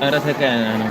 ኧረ ተካያ ነው።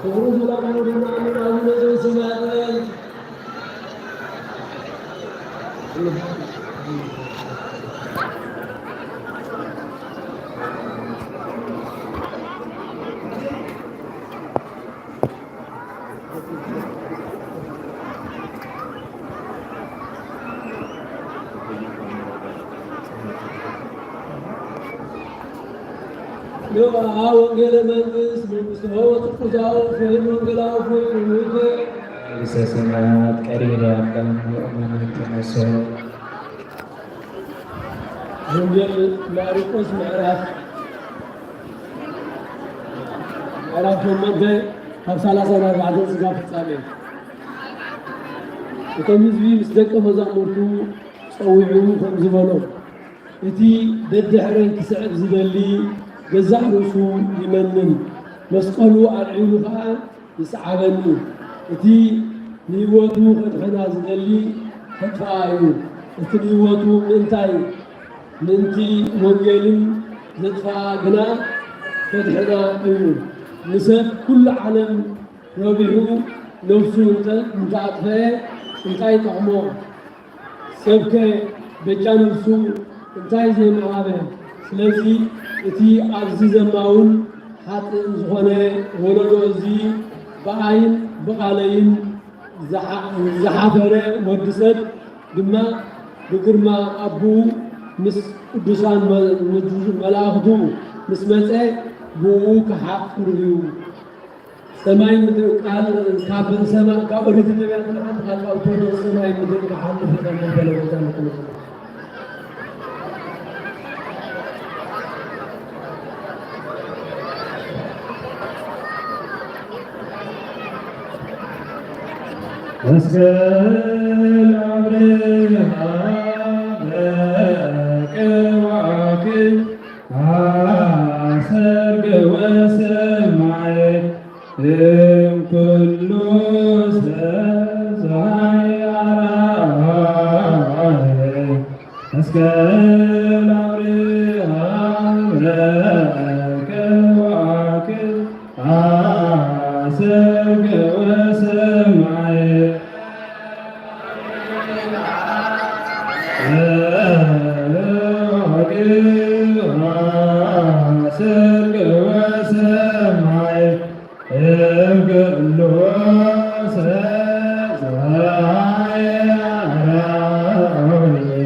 ክብሩ ሰላም ይሁንና። ኣሜን። ኣቡነ ዘበሰማያት ንዑ ወንጌለ መንግስት መንግስተ ሆወ ጽቁዛው ፍህን ወንጌላው ፍህን ውእቱ። መንግስተ ሰማያት ቀሪባ እያ፣ ምእመናን ተነሱ። ወንጌል ማርቆስ ምዕራፍ ምዕራፍ ሸሞንተ ካብ ሰላሳ ኣርባዕተ ስጋብ ፍጻሜ። እቶም ህዝቢ ምስ ደቀ መዛሙርቱ ጸዊዑ ከምዚ በሎም፣ እቲ ደድሕረይ ክስዕብ ዝደሊ ገዛእ ርእሱ ይመንን፣ መስቀሉ ኣልዒሉ ኸኣ ይስዓበኒ። እቲ ንህይወቱ ከድሕና ዝደሊ ከጥፍኣ እዩ። እቲ ንህይወቱ ምእንታይ ምእንቲ ወንጌልን ዘጥፍኣ ግና ከድሕና እዩ። ንሰብ ኩሉ ዓለም ረቢሑ ነፍሱ እንተ-፣ እንተኣጥፈአ እንታይ ይጠቕሞ? ሰብከ በጃ ነፍሱ እንታይ ዘይምሃበ? ስለዚ እቲ ኣብዚ ዘማውን ሓጥእን ዝኾነ ወለዶ እዚ ብኣይን ብቓለይን ዝሓ-፣ ዝሓፈረ ወዲ ሰብ ድማ ብግርማ ኣቦኡ ምስ ቅዱሳን መ-፣ መላእኽቱ ምስ መጸ ብኡ ክሓፍር እዩ። ሰማይ ምድሪ ቃል ካብ ሰማ-፣ ካብ ኦሪት ነቢያት ሓንቲ ቃል ካብ ኦሪት ሰማይ ምድሪ ክሓልፍ ከም ዝበለ ቦታ ንክንጽ። መስቀል አብርሃ በቀዋክብ አሰርገ ወሰማየ እምኩሉ ሰብዛይ አራየ። መስቀል አብርሃ በከዋክብ አሰርገ ወሰማየ። አሰርገ ወሰማየ እምኩሉ ሰብዛይ አራየ።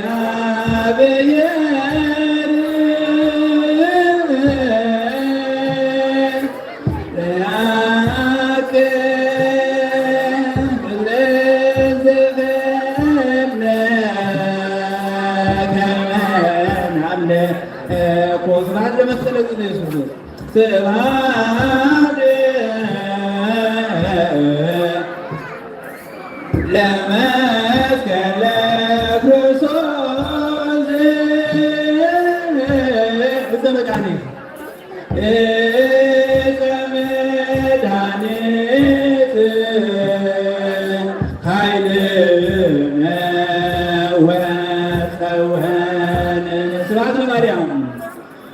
ለእግዚኣብሔር ለያዕቆብ ለዘበለ ከመ ንሃለኮ። ስብሐት ለመስቀለ እግዝእትነ ኢየሱስ ክርስቶስ። ስብሐት ለመስቀለ ክርስቶስ። እዘ መድኃኒት እፀ መድኃኒት ኃይልነ ወፀወንነ። ስብሐት ለማርያም።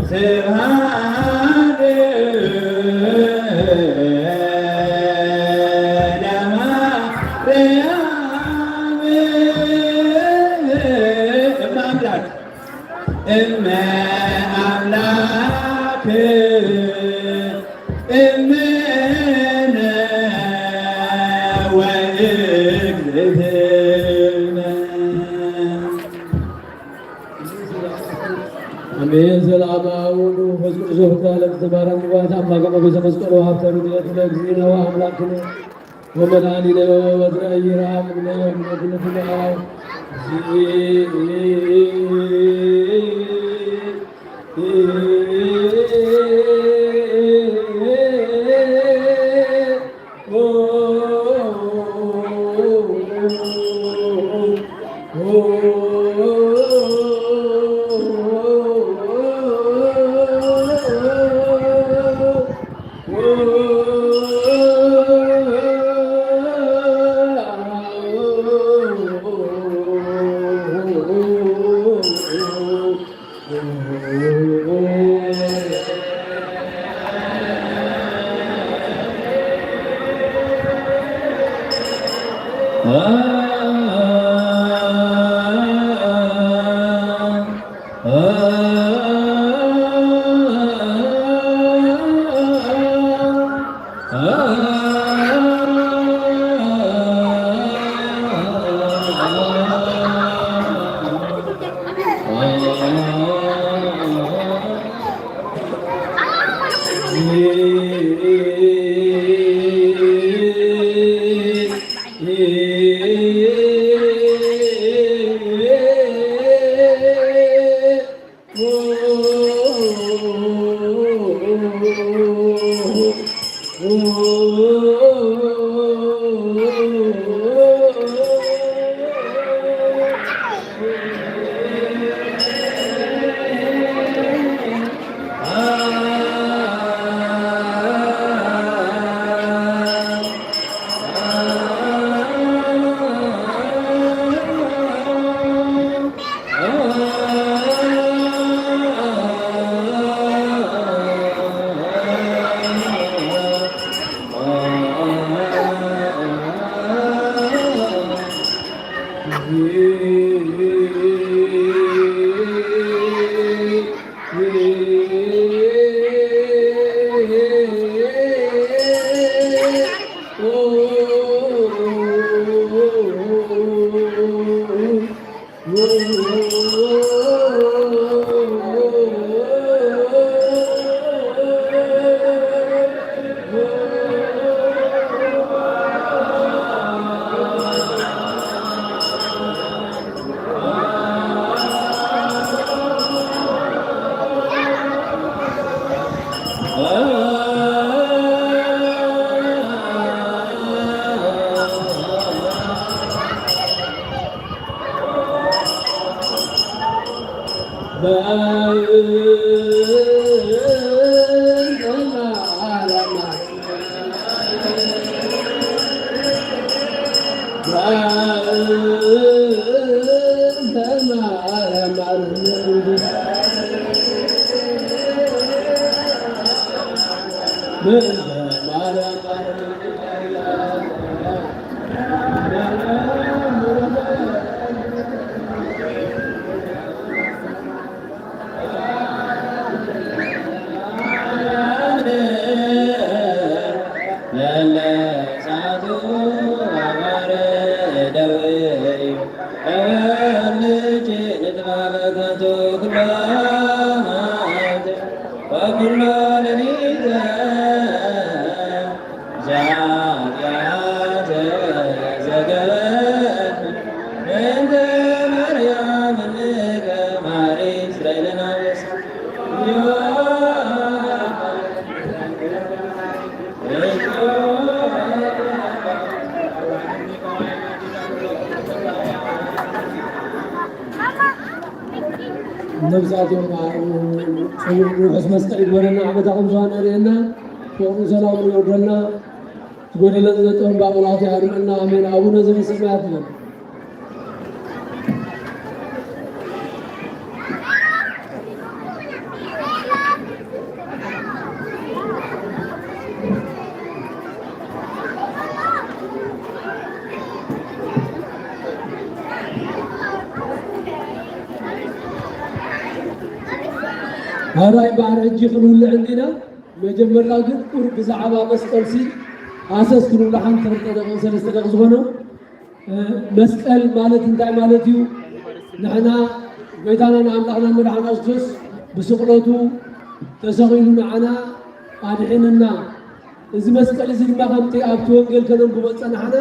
ስብሐት ለማርያም እመ አምላክ። እመ አምላክ እምነ ወእግዝእትነ። አሜን። ሰላም አብ ወወልድ ወመንፈስ ቅዱስ ወፍቅር ዓለም ተባረክ። ዋት አባ ከመ ቤተ መስቀል ወሀብተ ርድኤት ለእግዚእነ ወአምላክነ ወመድኃኒነ ወወትረ ኢይርሐቅ እምነ ወእምነ ኩልነ ልጅ ንጥባበ ከንቱ ኩሎ መዓልቲ ወኩሎ ሌሊተ ዛትያተ ዘገበ ምንተ ማርያም እልከ ማሪ እስራኤልን ኣበስ ነብሳቶም ርሑስ መስቀል ይግበረና። ዓመታኹም ዝዋና ርእየና ፍቕሩ ሰላሙ ይወርደልና። ዝጎደለን ዘጠውን ባቕላቱ ያርቀና። ኣሜን። ኣቡነ ዘበሰማያት ይበል። ሃራይ ባሕሪ ሕጂ ክንውልዕ እንዲና። መጀመርታ ግን ቁሩብ ብዛዕባ መስቀልሲ ሃሰስ ክንብሎ ሓንቲ ክልተ ደቂቕ ሰለስተ ደቂቕ ዝኾነ፣ እ፣ መስቀል ማለት እንታይ ማለት እዩ? ንሕና ጎይታናን ኣምላኽናን መድሓና ክርስቶስ ብስቕለቱ ተሰቒሉ ንዓና ኣድሒንና። እዚ መስቀል እዚ ድማ ከምቲ ኣብቲ ወንጌል ከነንብቦ ዝጸናሕና፣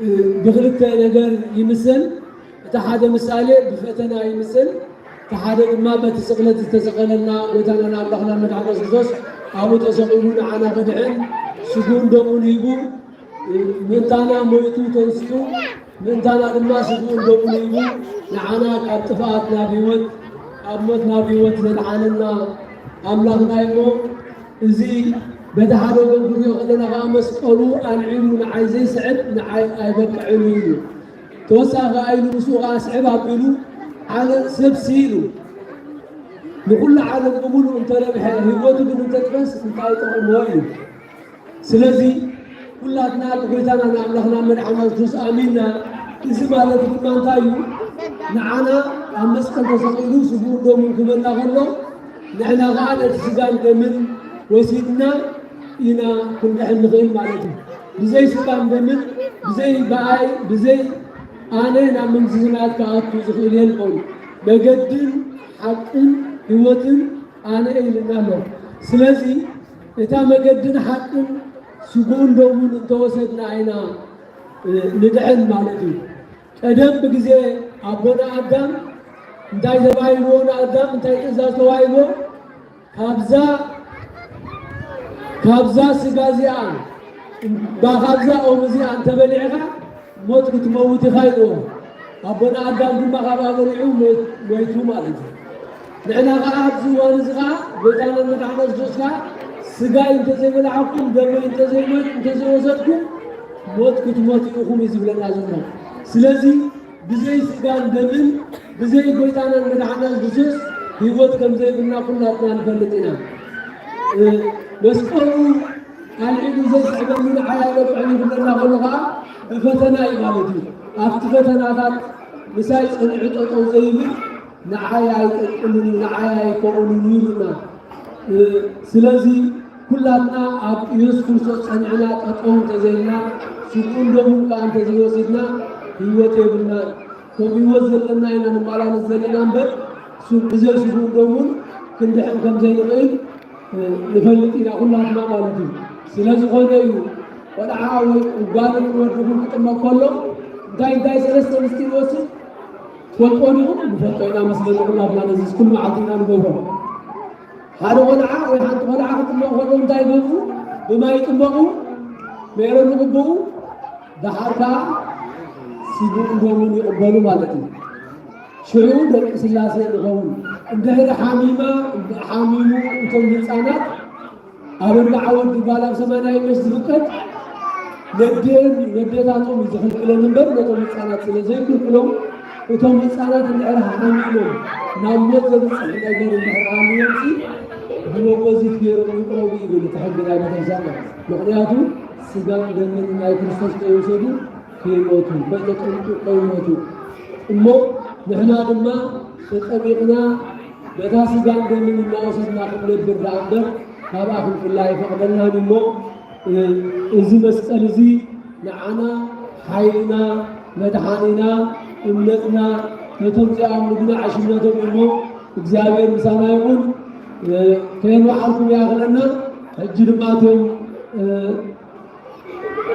እ፣ ብኽልተ ነገር ይምሰል። እቲ ሓደ ምሳሌ ብፈተና ይምሰል፣ እቲ ሓደ ድማ በቲ ስቕለት ዝተሰቐለልና ጎይታናን ኣምላኽናን መድሓና ክርስቶስ ኣብኡ ተሰቒሉ ንዓና ክድሕን ስግኡን ደሙን ሂቡ፣ እ፣ ምእንታና ሞይቱ ተንሲኡ፣ ምእንታና ድማ ስግኡን ደሙን ሂቡ ንዓና ካብ ጥፍኣት ናብ ህይወት፣ ካብ ሞት ናብ ህይወት ዘድሓነና ኣምላኽና እሞ፣ እዚ በቲ ሓደ ወገን ክንሪኦ ከለና ከዓ መስቀሉ ኣልዒሉ ንዓይ ዘይስዕብ ንዓይ ኣይበቅዕን እዩ ኢሉ። ተወሳኺ ከዓ ኢሉ ምስኡ ከዓ ስዕብ ኣቢሉ ዓለም ሰብሲ ኢሉ። ንኩሉ ዓለም ብምሉእ እንተረብሐ ህይወቱ ግን እንተጥፈስ እንታይ ጠቕሞ እዩ? ስለዚ ኩላትና ብጎይታና ንኣምላኽና መድሓና ክርስቶስ ኣሚንና። እዚ ማለት ድማ እንታይ እዩ? ንዓና ኣብ መስቀል ተሰቒሉ ስግኡን ደሙን ክበና ከሎ ንሕና ከዓ ነቲ ስጋን ደምን ወሲድና ኢና ክንድሕን ንኽእል ማለት እዩ። ብዘይ ስጋን ደምን ብዘይ ብኣይ ብዘይ ኣነ ናብ መንግስቲ ሰማያት ክኣቱ ዝኽእል የልቦን። መገድን ሓቅን ህይወትን ኣነ እየ ኢልና ኣሎ። ስለዚ እታ መገድን ሓቅን ስግኡን ደሙን እንተወሰድና ኢና፣ እ፣ ንድሕን ማለት እዩ። ቀደም ብግዜ ኣቦና ኣዳም እንታይ ተባሂልዎ ንኣዳም እንታይ ትእዛዝ ተባሂልዎ? ካብዛ ካብዛ ስጋ እዚኣ እምባ ካብዛ ኦም እዚኣ እንተበሊዕኻ ሞት ክትመውት ኢኻ ኢልዎ። ኣቦና ኣዳም ድማ ካብኣ በሊዑ ሞት ሞይቱ ማለት እዩ። ንሕና ከዓ ኣብዚ እዋን እዚ ከዓ ጎይታና መድሓና ክርስቶስ ከዓ ስጋይ እንተዘይበላዕኩም ደመይ እንተዘይሞት እንተዘይወሰድኩም ሞት ክትሞቱ ኢኹም እዩ ዝብለና ዘሎ። ስለዚ ብዘይ ስጋን ደምን ብዘይ ጎይታናን መድሓናን የሱስ ህይወት ከም ዘይብልና ኩላትና ንፈልጥ ኢና። እ፣ መስቀሉ ኣልዒሉ ዘይስዕበኒ ንዓይ ኣይበቅዕን ይብለና ከሎ ከዓ ብፈተና እዩ ማለት እዩ። ኣብቲ ፈተናታት ምሳይ ጸኒዑ ጠጠው ዘይብል ንዓይ ኣይጠቅምን እዩ፣ ንዓይ ኣይከውንን እዩ ኢሉና። እ፣ ስለዚ ኩላትና ኣብ ኢየሱስ ክርስቶስ ጸኒዕና ጠጠው እንተዘይልና፣ ስግኡን ደሙን ከኣ እንተዘይወሲድና ህይወት የብልናን። ከም ህይወት ዘለና ኢና ንመላለስ ዘለና እምበር፣ ሱ-፣ ብዘይ ስግኡን ደሙን ክንድሕን ከም ዘይንኽእል፣ እ፣ ንፈልጥ ኢና ኩላትና ማለት እዩ። ስለ ዝኾነ እዩ ቆልዓ ወይ ጓልን ወድኹም ክጥመቕ ከሎ እንታይ እንታይ ሰለስተ ምስጢር ይወስድ ትፈልጥዎ ዲኹም? ንፈልጦ ኢና መስለኒ ኩላትና፣ ነዚ ኩሉ መዓልቲ ኢና ንገብሮ። ሓደ ቆልዓ ወይ ሓንቲ ቆልዓ ክጥመቕ ከሎ እንታይ ይገብሩ? ብማይ ይጥመቑ፣ ሜሮን ይቕብኡ፣ ደሓር ከኣ ስግኡን ደሙን ይቕበሉ ማለት እዩ። ሽዑ ደቂ ስላሴ ንኸውን። እንድሕሪ ሓሚማ፣ ሓሚሙ እቶም ህፃናት ኣብ ኣርብዓ ወዲ ጓል ኣብ ሰማንያ መሽ ዝፍቀድ ነዴን ነዴታቶም እዩ ዝኽልክለን እምበር ነቶም ህፃናት ስለ ዘይክልክሎም፣ እቶም ህፃናት እንድሕር ሓሚሞም ናብ ሞት ዘብፅሕ ነገር እንድሕር ሃልዮምሲ ብመጎዚት ገይሮም ይቕረቡ ይብል እቲ ሕጊ ናይ ቤተክርስትያን። ምኽንያቱ ስጋን ደምን ናይ ክርስቶስ ከይወሰዱ ከይሞቱ፣ ከይተጠምቁ ከይሞቱ። እሞ ንሕና ድማ ተጠሚቕና በታ ስጋን ደምን እናወሰድና ክንነብር ደኣ እምበር ካብኣ ክንፍለ ኣይፈቕደልናን እሞ፣ እ፣ እዚ መስቀል እዚ ንዓና ሓይልና፣ መድሓኒና እምነትና ነቶም ዚኣምኑ ግና ዕሽነቶም እሞ እግዚኣብሔር ምሳና ይኹን። እ፣ ከየንወሓልኩም ይኣኽለና። ሕጂ ድማ እቶም፣ እ፣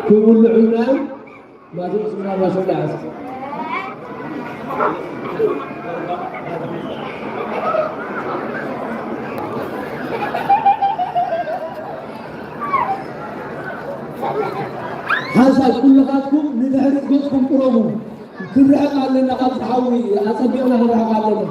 ክብልዑልና እዮም። ማቴዎስ ምዕራፍ ሸውዓተ። ሓንሳብ ኩልኻትኩም ንድሕሪት ገጽኩም ቁረቡ። ክንርሕቕ ኣለና፣ ካብዚ ሓዊ ኣጸቢቕና ክንርሕቕ ኣለና።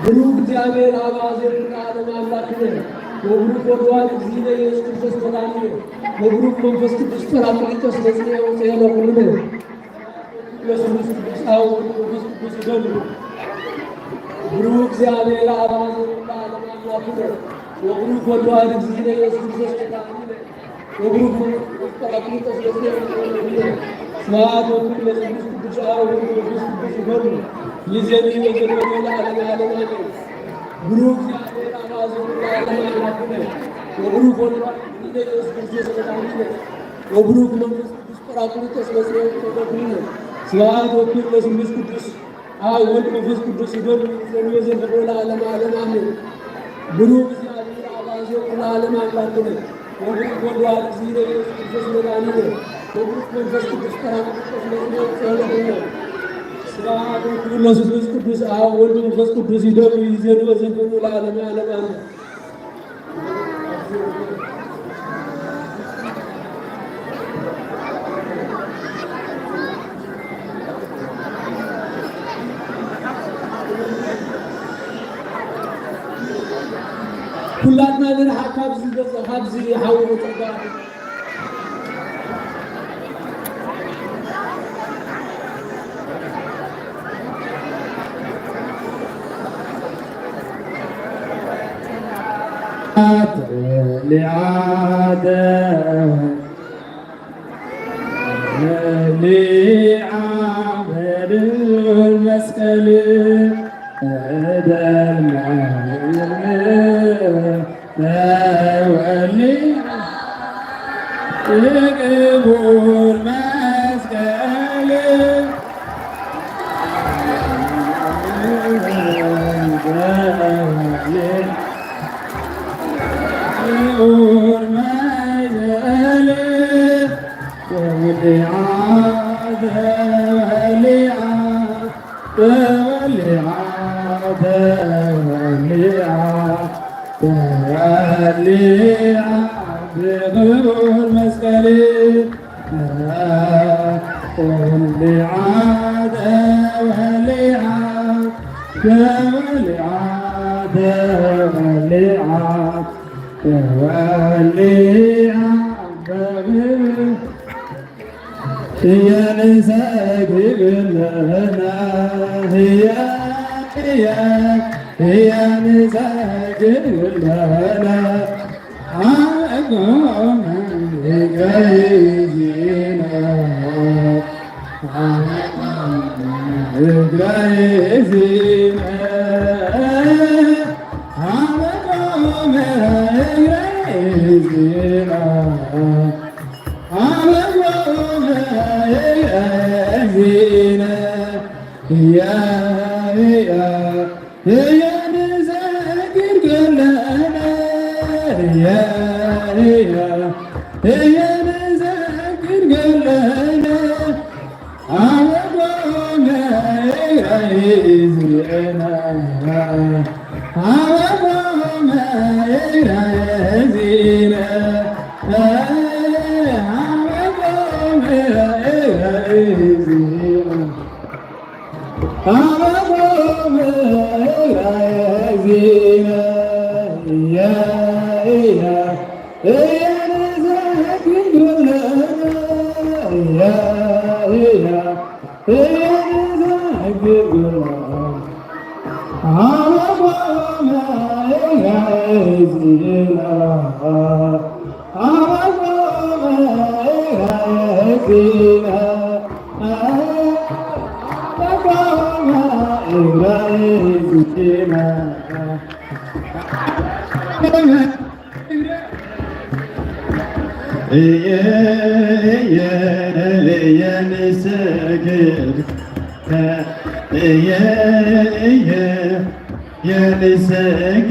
ብሩክ እግዚኣብሔር አብ አዜብ ለዓለም አምላክነ ወብሩክ ወልድ ዋሕድ እግዚእነ ኢየሱስ ክርስቶስ መድኃኒነ ወብሩክ መንፈስ ቅዱስ ጳራቅሊጦስ መጽንኤ ውፅኤ ለኩልነ። ለስሉስ ቅዱስ አብ ወልድ መንፈስ ቅዱስ ይደሉ። ብሩክ እግዚኣብሔር አብ አዜብ ለዓለም አምላክነ ወብሩክ ወልድ ዋሕድ እግዚእነ ኢየሱስ ክርስቶስ መድኃኒነ ወብሩክ መንፈስ ቅዱስ ጳራቅሊጦስ ለስሉስ ቅዱስ። ስብሐት ወክብር ለስሉስ ቅዱስ አብ ወወልድ ወመንፈስ ቅዱስ ይኩን። ይእዜኒ ወዘልፈኒ ለዓለመ ዓለም አሜን። ብሩክ እግዚአብሔር አብ አዜብ ለዓለም አምላክነ ወብሩክ ወልድ ዋሕድ ኢየሱስ ክርስቶስ መድኃኒነ ወብሩክ መንፈስ ቅዱስ ጳራቅሊጦስ ለስሉስ ቅዱስ። ስብሐት ወክብር ለስሉስ ቅዱስ አብ ወልድ መንፈስ ቅዱስ ይደሉ ይእዜኒ ወዘልፈኒ ለዓለመ ዓለም አሜን። ብሩክ እግዚአብሔር አብ አዜብ ለዓለም አምላክነ ወብሩክ ወልድ ዋሕድ እግዚእነ ኢየሱስ ክርስቶስ መድኃኒነ ወብሩክ መንፈስ ቅዱስ ጳራቅሊጦስ ለስሉስ ቅዱስ። ስብሐት ወክብር ለስሉስ ቅዱስ አብ ወልድ መንፈስ ቅዱስ ይደሉ ይእዜኒ ወዘልፈኒ ለዓለመ ዓለም አሜን። ኩላትና ንርሓቕ ካብዚ ገዛ፣ ካብዚ ሓዊ ጸጋ። ሊዓደ ሊዓ በድል መስቀል ደመ ተወሊዓ ክቡር መስቀል ክቡር መስቀል ተወሊዓ ተወሊዓ ተወሊዓ ተወሊዓ ተወሊዓ ብክቡር መስቀል ተወሊዓ ተወሊዓ ተወሊዓ ተወሊዓ ተወሊዓ በክብር ህያብ ንሰግድለና፣ ህያብ፣ ህያብ፣ ህያብ ንሰግድለና። አቆመ እግረ ይእዜነ፣ እግረ ይእዜነ። የንሰግድ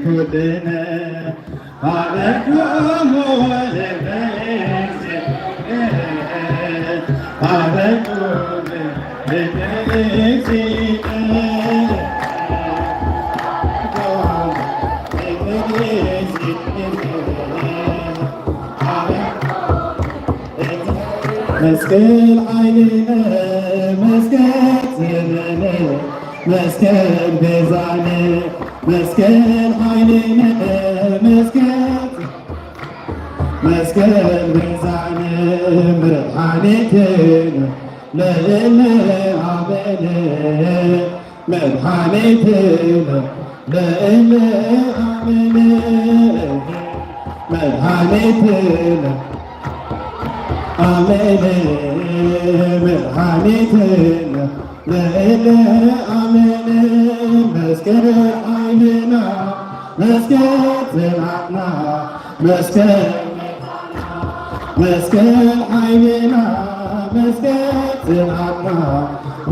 ኩልና መስቀል ሓይልነ መስቀል ጽንዕነ መስቀል ቤዛነ መስቀል ሓይልነ መስቀል መስቀል ቤዛነ መድሓኒትነ ለእለ ኣመነ መድሓኒትነ ለእለ ኣመነ መድሓኒትነ ኣመነ መድሓኒትነ ለእለ ኣመነ መስቀል ሓይልና መስቀል ጽንዓትና መስቀል መስቀል ሓይልና መስቀል ጽንዓትና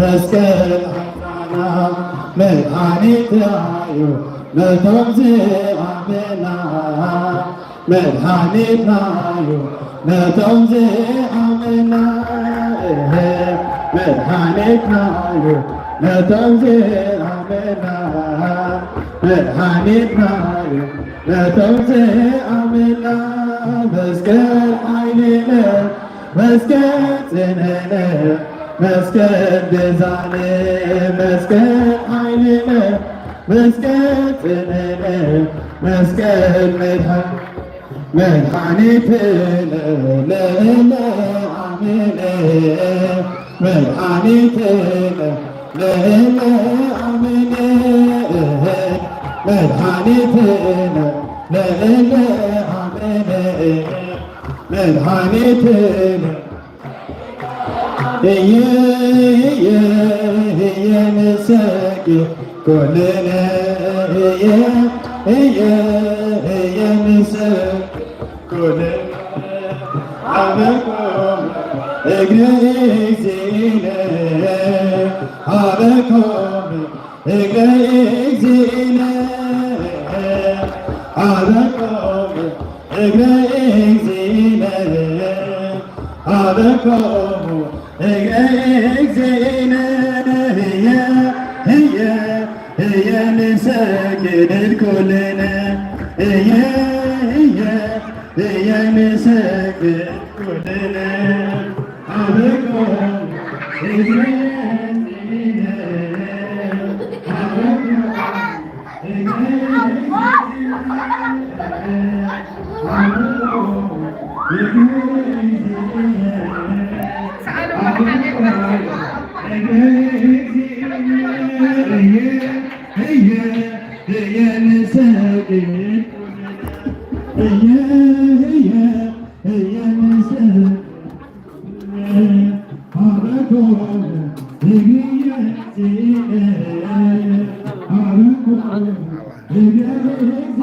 መስቀል ሓይልና መድሓኒትና እዩ ነቶም ዝኣመና መድሓኒትና እዩ ነቶም ዝኣመና መድሓኒትና እዩ ነቶም ዝኣመና መድሓኒትና እዩ ነቶም ዝኣመና መስቀል ሓይልነ መስቀል ጽንዕነ መስቀል ቤዛነ መስቀል ሓይልነ መስቀል ጽንዕነ መስቀል መድሓ መድሓኒትነ ለእለ ኣመነ መድሓኒትነ ለእለ ኣመነ መድሓኒትነ ለእለ ኣመነ መድሓኒትነ እየ እየ እየ ንሰግድ ኩልነ እየ እየ እየ ንሰግድ ኩልነ ሃበኩም እግረ እግዚእነ ሃበኩም እግረ እግዚእነ ሃበኩም እግረ እግዚእነ ሃበኩም እግረ እግዚእነ ህየ ህየ ህየ ንሰግድ ኩልነ ህየ ህየ ህየ ንሰግድ ኩልነ ሃበኩም እግረ እግዚእነ ሃበኩም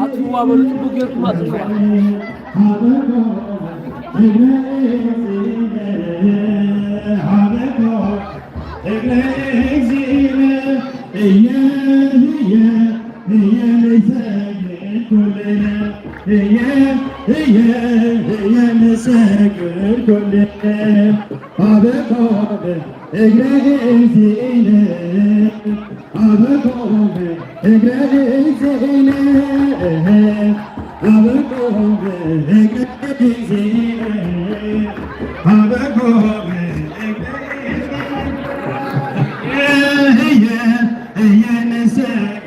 ኣጽዋ በሉ፣ ጽቡቕ ጌርኩም ኣጽንዕዋ። እግረ እግዚእነ፣ ኣበቆመ እግረ እግዚእነ፣ ኣበቆመ እግረ እግዚእነ፣ ኣበቆመ እግረ እየ፣ እየ ንሰግድ።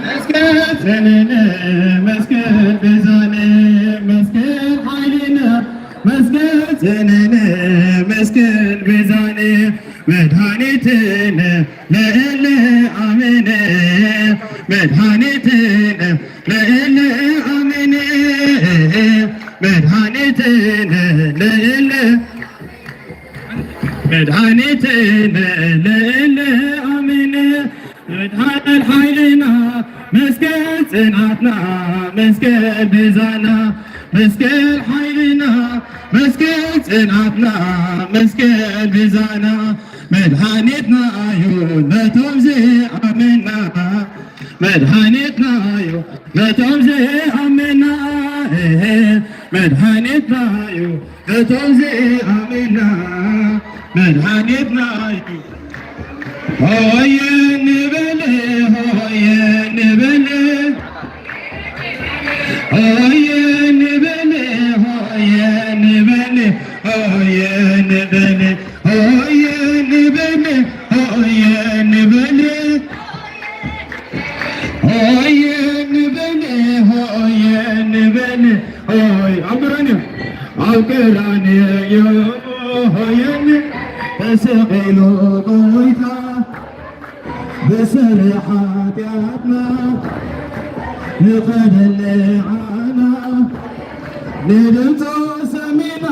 መስቀል ጽንዕነ፣ መስቀል ቤዛነ፣ መስቀል ሓይልነ፣ መስቀል ጽንዕነ፣ መስቀል ቤዛነ፣ መድኃኒትነ ለእለ አምነ፣ መድኃኒትነ ለእለ አምነ፣ መድኃኒትነ ለእለ፣ መድኃኒትነ ለእለ አምነ። መድኃኔ ሓይልና መስቀል ጽንዓትና፣ መስቀል ቤዛና፣ መስቀል ሓይልና፣ መስቀል ጽንዓትና፣ መስቀል ቤዛና፣ መድኃኒትና እዩ ነቶም ዝኣመና፣ መድኃኒትና እዩ ነቶም ዝኣመና፣ መድኃኒትና እዩ ነቶም ዝኣመና፣ መድኃኒትና እዩ። ሆየ ንበል፣ ሆየ ንበል፣ ሆየ ንበል፣ ሆየ ንበል፣ ሆየ ንበል፣ ሆየ ንበል፣ ሆየ ንበል፣ ሆየ ንበል፣ ሆየ ንበል፣ ሆይ ኣብ ቀራንዮ፣ ኣብ ቀራንዮ ሆየ ተሰቒሉ ጎይታ ብሰሪ ሓጢኣትና ንኸደሊ ዓና ንድምፁ ሰሚና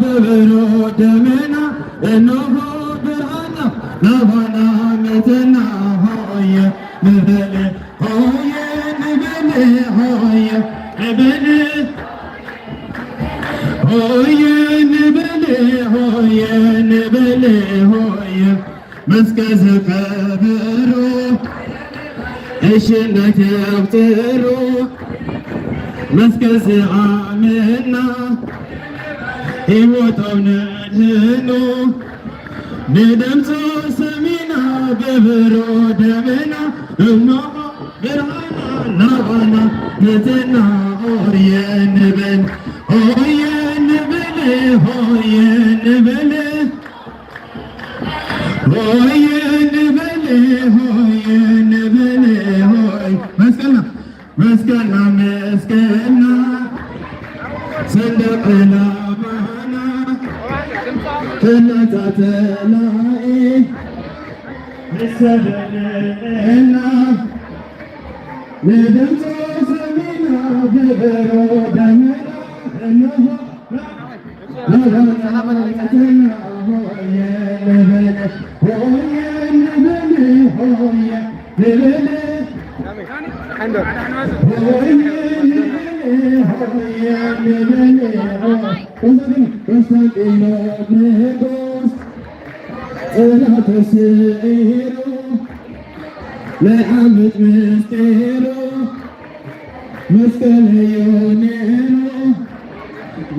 ብብሩህ ደመና እንሆ ብርሃና ናባና መጸና ሆየ ንበል ሆየ ንበል ሆየ ንበል ሆየ ንበል ሆየ ንበል ሆየ መስቀል ዝከበሩ እሽነት የብጽሩ መስቀል ዝኣመና ህይወቶም ነድህኑ ንድምፁ ሰሚና ብብሩህ ደመና እሞ ብርሃና ናባና መጸና ሆየ ንበል ሆየ ንበል ሆየ ንበል ሆየ ንበል ሆየ ንበል ሆይ መስቀልና መስቀልና መስቀልና ሰንደቕ ዕላማና ፍላጻ ጸላኢ ንሰደደና ንድምፁ ሰሚና ብብሩህ ደመና እንሆ ቆስጠንጢኖስ ንጉስ ጽላቱ ስዒሩ ናይ ዓመት ምስጢሩ መስቀል እዩ ነይሩ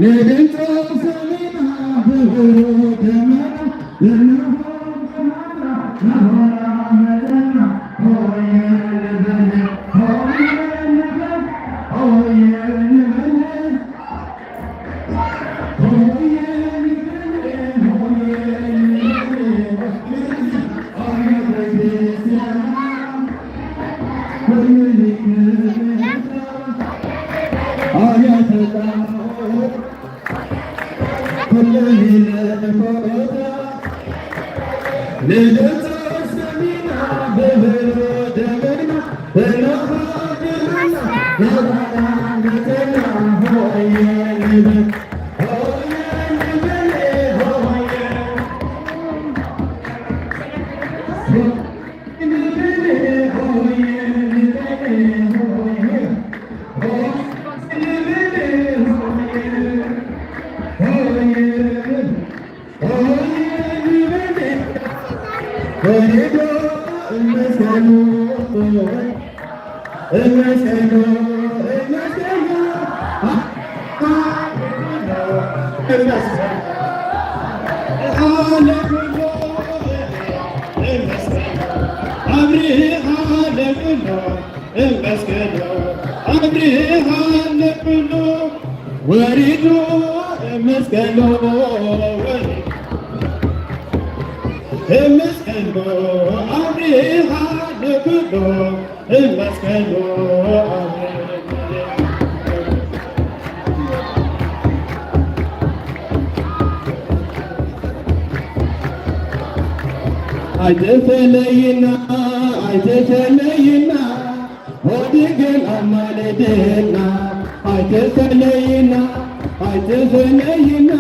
ንድምፆ ሰሚና ብብሩህ ደመና እንሆ ብርሃና ናባና መጸና ሆየ ንበል ሆየ ንበል ሆየ ንበል ልደታ ሰሚና ብብሩ ደመና እናኽብር ዘለና ናባና መተና ሆየ ንበል ሆየ ንበል ሆየ ንበል ሆየ ንበል ሆየ ሆየ ንበል ሆየ ወሪዱ መስቀሎ ወሪዱ እመስገኖ ኣብሪሃ ለኩሎ እመስገኖ ኣብሪሃ ኣይተፈለይና ኣይተፈለይና ሆድገን ኣማልደና ኣይተፈለይና ኣይተፈለይና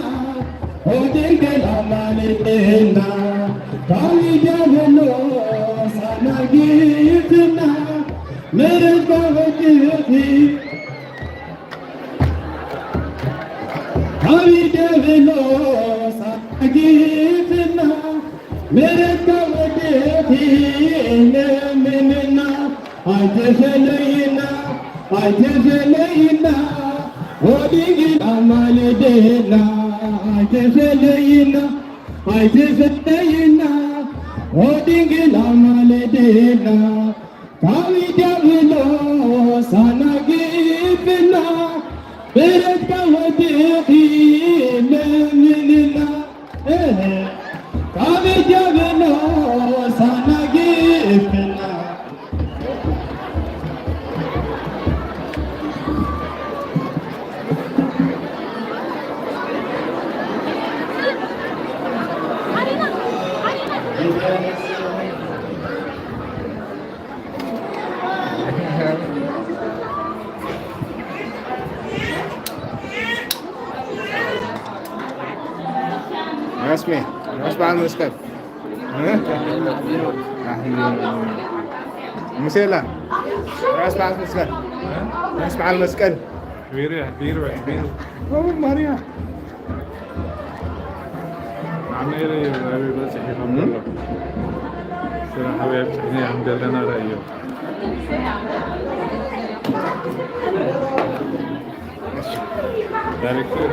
ሆድገን ኣማልደና ካብ ዲያብሎስ ኣናጊትና ምርኮ ወድኺ ካብ ዲያብሎስ ኣናጊትና ምሕረትካ ወደቲ ለምንና ኣይተፈለይና ኣይተፈለይና ወዲግን ኣማልደና ኣይተፈለይና ኣይተፈለይና ወዲግን ኣማልደና ካብ ዲያብሎስ ኣናጊፍና ምሕረትካ ወዲኺ ለምንና ካብ ዲያብሎስ ኣናጊፍና ረስሜ ረስ በዓል መስቀል እ? ኣህሉ ሙሴላ ረስ በዓል መስቀል ረስ በዓል መስቀል ቢሩ ቢሩ ቢሩ ኦ ማርያ ኣሜሪ ራቢ በጽሒ ከም ዘሎ ስራሕ ኣብ ጽሕኒ ከም ዘለና ራእዮ ዳይሬክተር